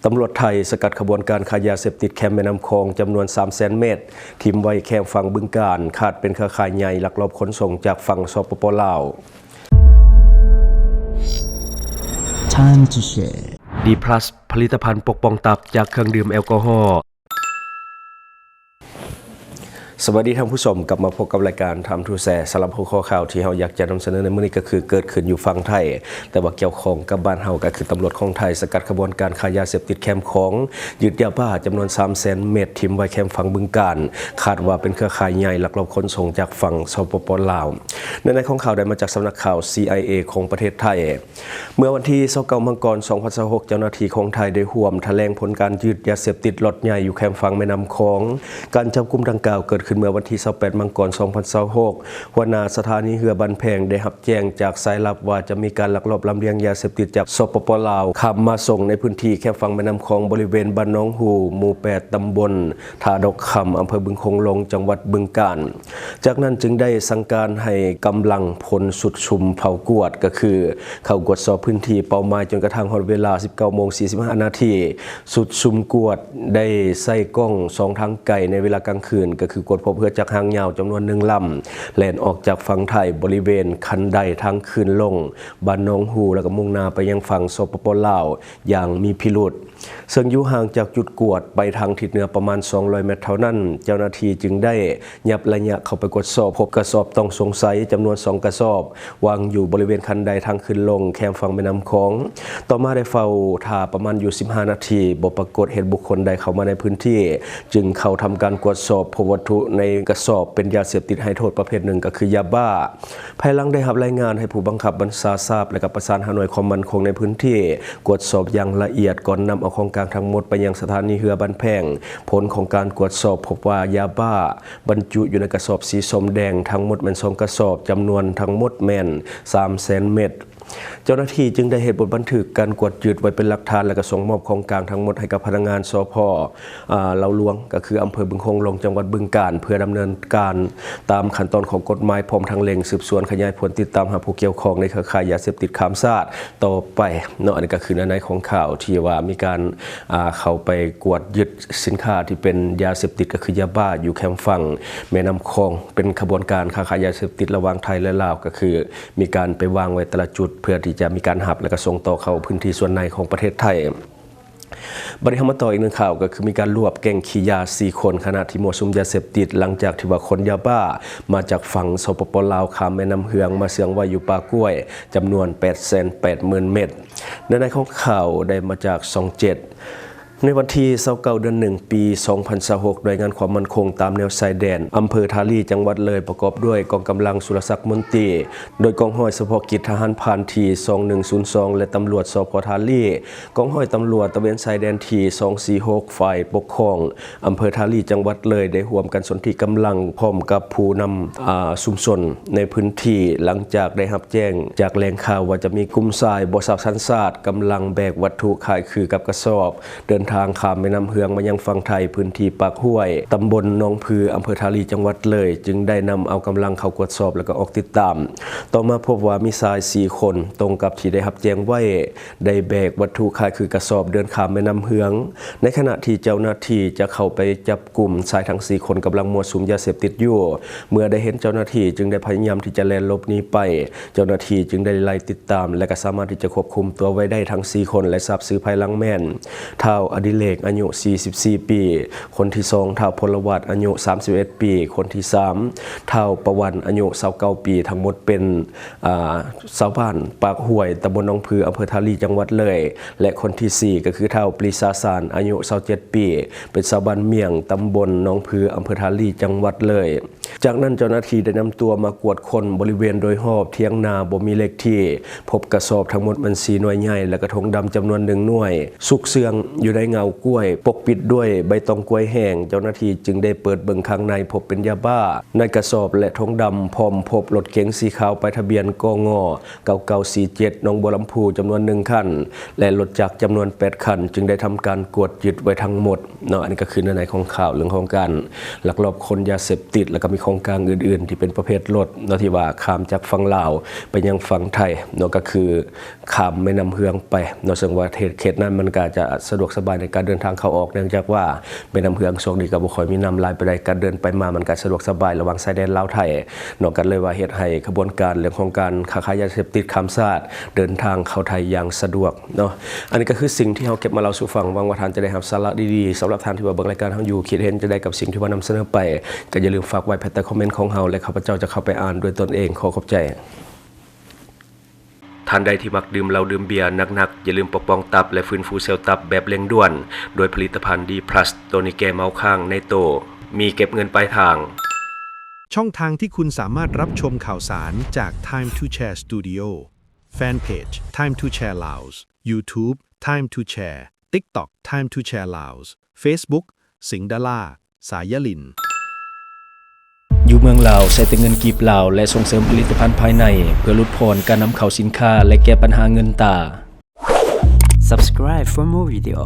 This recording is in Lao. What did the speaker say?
ຕຳຫຼວດໄທສະກັດຂະບວນການຄ້າຢາເສບຕິດແຄມແມ່ນ້ຳຂອງຈຳນວນສາມແສນເມັດ ຖິ້ມໄວ້ແຄມຝັ່ງບຶງການ, ຄາດເປັນເຄືອຂ່າຍໃຫຍ່ລັກລອບຂົນສົ່ງຈາກຝັ່ງ ສປປ ລາວ. Time to share. ດີພລັສ ຜະລິດຕະພັນປົກປ້ອງຕັບຈາກເຄື່ອງດື່ມແອລກໍຮໍ. ສະບາຍດີທ່ານຜູ້ຊົມ, ກັບມາພົບກັບລາຍການ Time to Share. ສຳລັບຫົວຂໍ້ຂ່າວທີ່ເຮົາຢາກຈະນຳສະເໜີໃນມື້ນີ້ກໍຄືເກີດຂຶ້ນຢູ່ຝັ່ງໄທ, ແຕ່ວ່າກ່ຽວຂ້ອງກັບບ້ານເຮົາ, ກໍຄືຕຳຫຼວດຂອງໄທສະກັດຂະບວນການຄ້າຢາເສບຕິດແຄມຂອງ, ຍຶດຢາບ້າຈຳນວນສາມແສນເມັດ ຖິ້ມໄວ້ແຄມຝັ່ງບຶງການ, ຄາດວ່າເປັນເຄືອຂ່າຍໃຫຍ່ລັກລອບຂົນສົ່ງຈາກຝັ່ງ ສປປ ລາວ. ເນື້ອໃນຂອງຂ່າວໄດ້ມາຈາກສຳນັກຂ່າວ ຊີໄອເອ ຂອງປະເທດໄທ. ເມື່ອວັນທີຊາວເກົ້າ ມັງກອນ ສອງພັນຊາວຫົກ ເຈົ້າໜ້າທີ່ຂອງໄທໄດ້ຮ່ວມຖະແຫຼງຜົນການຍຶດຢາເສບຕິດລັອດໃຫຍ່ຢູ່ແຄມຝັ່ງແມ່ນ້ຳຂອງ. ການຈັບກຸມດັ່ງກ່າວເກີດຂຶ້ນເມື່ອວັນທີຊາວແປດ ມັງກອນ ສອງພັນຊາວຫົກ. ຫົວໜ້າສະຖານີເຮືອບ້ານແພງໄດ້ຮັບແຈ້ງຈາກສາຍລັບວ່າຈະມີການລັກລອບລຳລຽງຢາເສບຕິດຈາກ ສປປ ລາວ ຂ້າມມາສົ່ງໃນພື້ນທີ່ແຄມຝັ່ງແມ່ນ້ຳຂອງ ບໍລິເວນບ້ານໜອງຫູ່ ໝູ່ແປດ ຕຳບົນທ່າດອກຄຳ ອຳເພີບຶງໂຂງຫຼວງ ຈັງຫວັດບຶງການ. ຈາກນັ້ນຈຶ່ງໄດ້ສັ່ງການໃຫ້ກຳລັງພົນຊຸດຊຸມເຝົ້າກວດ, ກໍຄືເຂົ້າກວດສອບພື້ນທີ່ເປົ້າໝາຍຈົນກະທັ່ງຮອດເວລາ ສິບເກົ້າໂມງ ສີ່ສິບຫ້ານາທີ. ຊຸດຊຸມກວດໄດ້ໃຊ້ກ້ອງສ່ອງທາງໄກໃນເວລາກາງຄືນ, ກໍຄືກວດພົບເຮືອຈັກຫາງຍາວຈຳນວນໜຶ່ງລຳ ແລ່ນອອກຈາກຝັ່ງໄທບໍລິເວນຄັນໄດທາງຂຶ້ນລົງບ້ານໜອງຫູ່ ແລ້ວກໍມຸ່ງໜ້າໄປຍັງຝັ່ງ ສປປ ລາວ ຢ່າງມີພິລຸດ. ເຊິ່ງຢູ່ຫ່າງຈາກຈຸດກວດໄປທາງທິດເໜືອປະມານສອງຮ້ອຍແມັດເທົ່ານັ້ນ, ເຈົ້າໜ້າທີ່ຈຶ່ງໄດ້ຍັບໄລຍະເຂົ້າໄປກວດສອບ, ພົບກະສອບຕ້ອງສົງໄສຈຳນວນສອງກະສອບ ວາງຢູ່ບໍລິເວນຄັນໄດທາງຂຶ້ນລົງແຄມຝັ່ງແມ່ນ້ຳຂອງ. ຕໍ່ມາໄດ້ເຝົ້າຖ້າປະມານຢູ່ສິບຫ້ານາທີ, ບໍ່ປາກົດເຫັນບຸກຄົນໃດເຂົ້າມາໃນພື້ນທີ່, ຈຶ່ງເຂົ້າທຳການກວດສອບ, ພົບວັດຖຸໃນກະສອບເປັນຢາເສບຕິດໃຫ້ໂທດປະເພດໜຶ່ງ ກໍຄືຢາບ້າ. ພາຍຫຼັງໄດ້ຮັບລາຍງານໃຫ້ຜູ້ບັງຄັບບັນຊາຊາບ ແລະ ກໍປະສານຫາໜ່ວຍຄວາມໝັ້ນຄົງໃນພື້ນທີ່ກວດສອບຢ່າງລະອຽດ ກ່ອນນຳເອົາຂອງກາງທັງໝົດໄປຍັງສະຖານີເຮືອບ້ານແພງ. ຜົນຂອງການກວດສອບພົບວ່າຢາບ້າບັນຈຸຢູ່ໃນກະສອບສີສົ້ມແດງທັງໝົດແມ່ນສອງກະສອບ, ຈຳນວນທັງໝົດແມ່ນສາມແສນເມັດ. ເຈົ້າໜ້າທີ່ຈຶ່ງໄດ້ເຮັດບົດບັນທຶກການກວດຍຶດໄວ້ເປັນຫຼັກຖານ ແລະ ກໍສົ່ງມອບຂອງກາງທັງໝົດໃຫ້ກັບພະນັກງານ ສພ ອ່າ ເລົ່າຫຼວງ ກໍຄືອຳເພີບຶງໂຂງຫຼວງ ຈັງຫວັດບຶງການ ເພື່ອດຳເນີນການຕາມຂັ້ນຕອນຂອງກົດໝາຍ ພ້ອມທັງເລັ່ງສືບສວນຂະຫຍາຍຜົນຕິດຕາມຫາຜູ້ກ່ຽວຂ້ອງໃນເຄືອຂ່າຍຢາເສບຕິດຂ້າມຊາດຕໍ່ໄປເນາະ. ອັນນີ້ກໍຄືເນື້ອໃນຂອງຂ່າວທີ່ວ່າມີການ ອ່າ ເຂົ້າໄປກວດຍຶດສິນຄ້າທີ່ເປັນຢາເສບຕິດ ກໍຄືຢາບ້າ ຢູ່ແຄມຝັ່ງແມ່ນ້ຳຂອງ, ເປັນຂະບວນການຄ້າຂາຍຢາເສບຕິດລະຫວ່າງໄທ ແລະ ລາວ, ກໍຄືມີການໄປວາງໄວ້ແຕ່ລະຈຸດ ເພື່ອທີ່ຈະມີການຮັບ ແລະ ກໍສົ່ງຕໍ່ເຂົ້າພື້ນທີ່ສ່ວນໃນຂອງປະເທດໄທ. ບັດນີ້ເຮົາມາຕໍ່ອີກໜຶ່ງຂ່າວ, ກໍຄືມີການລວບແກ້ງຂີ້ຢາສີ່ຄົນ ຂະນະທີ່ມົ້ວສຸມຢາເສບຕິດ, ຫຼັງຈາກທີ່ວ່າຂົນຢາບ້າມາຈາກຝັ່ງ ສປປ ລາວ ຂ້າມແມ່ນ້ຳເຮືອງ ມາເຊື່ອງໄວ້ຢູ່ປ່າກ້ວຍ ຈຳນວນແປດແສນແປດໝື່ນເມັດ. ເນື້ອໃນຂອງຂ່າວໄດ້ມາຈາກຊ່ອງເຈັດ. ໃນວັນທີຊາວເກົ້າ ເດືອນໜຶ່ງ ປີສອງພັນຊາວຫົກ, ໜ່ວຍງານຄວາມໝັ້ນຄົງຕາມແນວຊາຍແດນ ອຳເພີທາລີ ຈັງຫວັດເລີຍ ປະກອບດ້ວຍກອງກຳລັງສຸລະສັກມົນຕີ, ໂດຍກອງຮ້ອຍສະເພາະກິດທະຫານຜ່ານທີສອງໜຶ່ງສູນສອງ ແລະ ຕຳຫຼວດ ສພ ທາລີ, ກອງຮ້ອຍຕຳຫຼວດຕະເວນຊາຍແດນທີສອງສີ່ຫົກ ຝ່າຍປົກຄອງ ອຳເພີທາລີ ຈັງຫວັດເລີຍ ໄດ້ຮ່ວມກັນສົນທິກຳລັງພ້ອມກັບຜູ້ນຳ ອ່າ ຊຸມຊົນໃນພື້ນທີ່ ຫຼັງຈາກໄດ້ຮັບແຈ້ງຈາກແຫຼ່ງຂ່າວວ່າຈະມີກຸ່ມຊາຍບໍ່ຊັກສັນຊາດ ກຳລັງແບກວັດຖຸຄ້າຍຄືກັບກະສອບ ເດີນທາງຂ້າມແມ່ນ້ຳເຮືອງມາຍັງຝັ່ງໄທ ພື້ນທີ່ປາກຫ້ວຍ ຕຳບົນໜອງຜື ອຳເພີທາລີ ຈັງຫວັດເລີຍ, ຈຶ່ງໄດ້ນຳເອົາກຳລັງເຂົ້າກວດສອບ ແລ້ວກໍອອກຕິດຕາມ. ຕໍ່ມາພົບວ່າມີຊາຍສີ່ຄົນ ຕົງກັບທີ່ໄດ້ຮັບແຈ້ງໄວ້ ໄດ້ແບກວັດຖຸຄ້າຍຄືກະສອບເດີນຂ້າມແມ່ນ້ຳເຮືອງ, ໃນຂະນະທີ່ເຈົ້າໜ້າທີ່ຈະເຂົ້າໄປຈັບກຸມ, ຊາຍທັງສີ່ຄົນກຳລັງມົ້ວສຸມຢາເສບຕິດຢູ່. ເມື່ອໄດ້ເຫັນເຈົ້າໜ້າທີ່ຈຶ່ງໄດ້ພະຍາຍາມທີ່ຈະແລ່ນຫຼົບໜີໄປ. ເຈົ້າໜ້າທີ່ຈຶ່ງໄດ້ໄລ່ຕິດຕາມ ແລະ ກໍສາມາດທີ່ຈະຄວບຄຸມຕົວໄວ້ໄດ້ທັງສີ່ຄົນ ແລະ ຊາບຊື່ພາຍຫຼັງແມ່ນ ທ້າວ ອະດິເລກ ອາຍຸສີ່ສິບສີ່ປີ, ຄົນທີສອງ ທ້າວ ພົນລະວັດ ອາຍຸສາມສິບເອັດປີ, ຄົນທີສາມ ທ້າວ ປະວັນ ອາຍຸຊາວເກົ້າປີ, ທັງໝົດເປັນ ອ່າ ຊາວບ້ານປາກຫ້ວຍ ຕຳບົນໜອງຜື ອຳເພີທາລີ ຈັງຫວັດເລີຍ ແລະ ຄົນທີສີ່ ກໍຄືທ້າວ ປຣີຊາສານ ອາຍຸຊາວເຈັດປີ, ເປັນຊາວບ້ານມຽງ ຕຳບົນໜອງຜື ອຳເພີທາລີ ຈັງຫວັດເລີຍ. ຈາກນັ້ນເຈົ້າໜ້າທີ່ໄດ້ນຳຕົວມາກວດຄົ້ນບໍລິເວນໂດຍຮອບຖຽງນາບໍ່ມີເລກທີ່, ພົບກະສອບທັງໝົດແມ່ນສີ່ໜ່ວຍໃຫຍ່ ແລະ ກະຖົງດຳຈຳນວນໜຶ່ງໜ່ວຍ ຊຸກເຊື່ອງຢູ່ໃນເຫງົ້າກ້ວຍ ປົກປິດດ້ວຍໃບຕອງກ້ວຍແຫ້ງ. ເຈົ້າໜ້າທີ່ຈຶ່ງໄດ້ເປີດເບິ່ງຂ້າງໃນ ພົບເປັນຢາບ້າໃນກະສອບ ແລະ ຖົງດຳ, ພ້ອມພົບລົດເກັງສີຂາວປ້າຍທະບຽນ ກງ ເກົ້າເກົ້າສີ່ເຈັດ ໜອງບົວລຳພູ ຈຳນວນໜຶ່ງຄັນ ແລະ ລົດຈັກຈຳນວນແປດຄັນ, ຈຶ່ງໄດ້ທຳການກວດຍຶດໄວ້ທັງໝົດເນາະ. ອັນນີ້ກໍຄືເນື້ອໃນຂອງຂ່າວເລື່ອງຂອງການລັກລອບຂົນຢາເສບຕິດ ແລ້ວກໍມີຂອງກາງອື່ນໆ ທີ່ເປັນປະເພດລົດເນາະ ທີ່ວ່າຂ້າມຈາກຝັ່ງລາວໄປຍັງຝັ່ງໄທເນາະ, ກໍຄືຂ້າມແມ່ນ້ຳເຮືອງໄປເນາະ, ເຊິ່ງວ່າເຂດ ເຂດນັ້ນມັນກໍຈະສະດວກສະບາຍ ໃນການເດີນທາງເຂົ້າອອກ ເນື່ອງຈາກວ່າແມ່ນ້ຳເຫືອງຊ່ວງນີ້ກໍບໍ່ຄ່ອຍມີນ້ຳຫຼາຍປານໃດ, ການເດີນໄປມາມັນກໍສະດວກສະບາຍລະຫວ່າງຊາຍແດນລາວໄທເນາະ, ກໍເລີຍວ່າເຮັດໃຫ້ຂະບວນການເລື່ອງຂອງການຄ້າຂາຍຢາເສບຕິດຂ້າມຊາດເດີນທາງເຂົ້າໄທຢ່າງສະດວກເນາະ. ອັນນີ້ກໍຄືສິ່ງທີ່ເຮົາເກັບມາເລົ່າສູ່ຟັງ, ຫວັງວ່າທ່ານຈະໄດ້ຮັບສາລະດີໆ. ສຳລັບທ່ານທີ່ວ່າເບິ່ງລາຍການເຮົາຢູ່ ຄິດເຫັນຈັ່ງໃດກັບສິ່ງທີ່ວ່ານຳສະເໜີໄປ ກໍຢ່າລືມຝາກໄວ້ພາຍໃຕ້ຄອມເມັນຂອງເຮົາ ແລະ ຂ້າພະເຈົ້າຈະເຂົ້າໄປອ່ານດ້ວຍຕົນເອງ. ຂໍຂອບໃຈ. ທ່ານໃດທີ່ມັກດື່ມເຫຼົ້າດື່ມເບຍໜັກໆ, ຢ່າລືມປົກປ້ອງຕັບ ແລະ ຟື້ນຟູເຊວຕັບແບບເລັ່ງດ່ວນ ດ້ວຍຜະລິດຕະພັນ D plus ໂຕນີ້ແກ້ເມົາຄ້າງໃນໂຕ, ມີເກັບເງິນປາຍທາງ. ช่องทางที่คุณสามารถรับชมข่าวสารจาก Time to Share Studio Fanpage Time to Share Laos YouTube Time to Share TikTok Time to Share Laos Facebook สิงห์ดารา สายลิน ຢູ່ເມືອງລາວ ໃຊ້ແຕ່ເງິນກີບລາວ ແລະ ສົ່ງເສີມຜະລິດຕະພັນພາຍໃນ ເພື່ອຫຼຸດຜ່ອນການນຳເຂົ້າສິນຄ້າ ແລະ ແກ້ບັນຫາເງິນຕາ. Subscribe for more video.